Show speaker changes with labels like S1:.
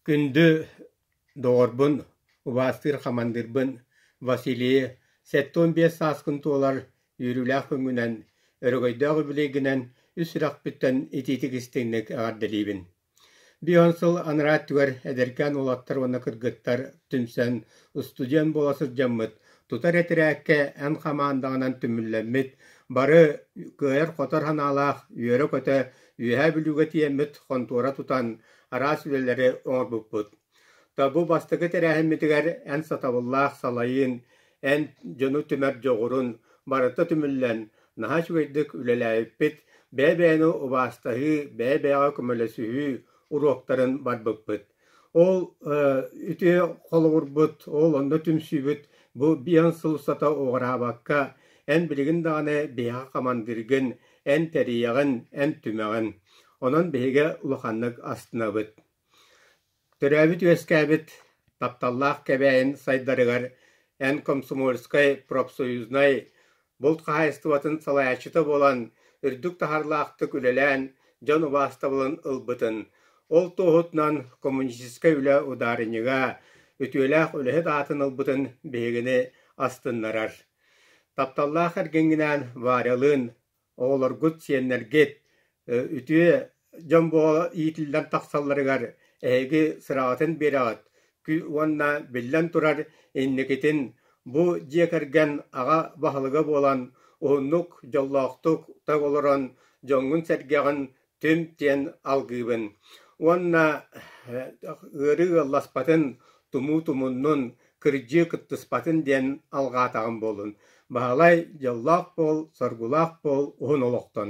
S1: Күндү доҕорбун, убаастыыр хамандыырбын Василийы 75 сааскын туолар үөрүүлээх күҥҥүнэн, өрөгөйдөөх үбүлүөйгүнэн үс сүрэхпиттэн итиитик-истиҥник эҕэрдэлиибин. Бион сыл анараа өттүгэр эдэркээн уолаттар уонна кыргыттар түмсэн, устудьуон буола сылдьаммыт, тутар этэрээккэ эн хамаандаҕынан түмүллэммит, бары кыайар-хотор санаалаах үөрэ-көтө Үөһээ Бүлүүгэ тиийэммит хонтуора тутан, араас үлэлэри оҥорбуппут. Бу бастакы тэрээһиммитигэр эн сатабыллаах салайыын, эн дьону түмэр дьоҕурун барыта түмүллэн, наһаа үчүгэйдик үлэлээбиппит, бэйэ-бэйэни убаастаһыы, бэйэ-бэйэҕэ көмөлөсүһүү уруоктарын барбыппыт. Ол үтүө холобурбут, ол онно түмсүүбүт бу биэн сыл устата уҕараабакка, эн билигин даҕаны биһиэхэ хамандыыргын, эн тэрийэҕин, эн түмэҕин. Онон биһиги улаханнык астынабыт. Төрөөбүт-үөскээбит тапталлаах Кэбээйин сайдарыгар эн комсомольскай, профсоюзнай булт хаһаайыстыбатын салайааччыта буолан, үрдүк таһаарлаахтык үлэлээн, дьон убаастабылын ылбытын, ол туоһутунан коммунистическай үлэ удаарынньыга, үтүөлээх үлэһит аатын ылбытын биһигини астыннарар. Тапталлаах эргэҥҥинээн Варялыын оҕолоргут, сиэннэргит үтүө дьон буола иитиллэн тахсалларыгар эһиги сыраҕытын биэрэҕит уонна биллэн турар инникитин бу дьиэ кэргэн аҕа баһылыга буолан уһуннук, дьоллоохтук так олорон дьоҥҥун-сэргэҕин түм диэн алгыыбын уонна ыарыы ыалласпатын, тумуу тумуннун, кырдьыы кыттыспатын диэн алҕаатаҕым буоллун. Баһылай, дьоллоох буол, соргулаах буол, уһун олохтон.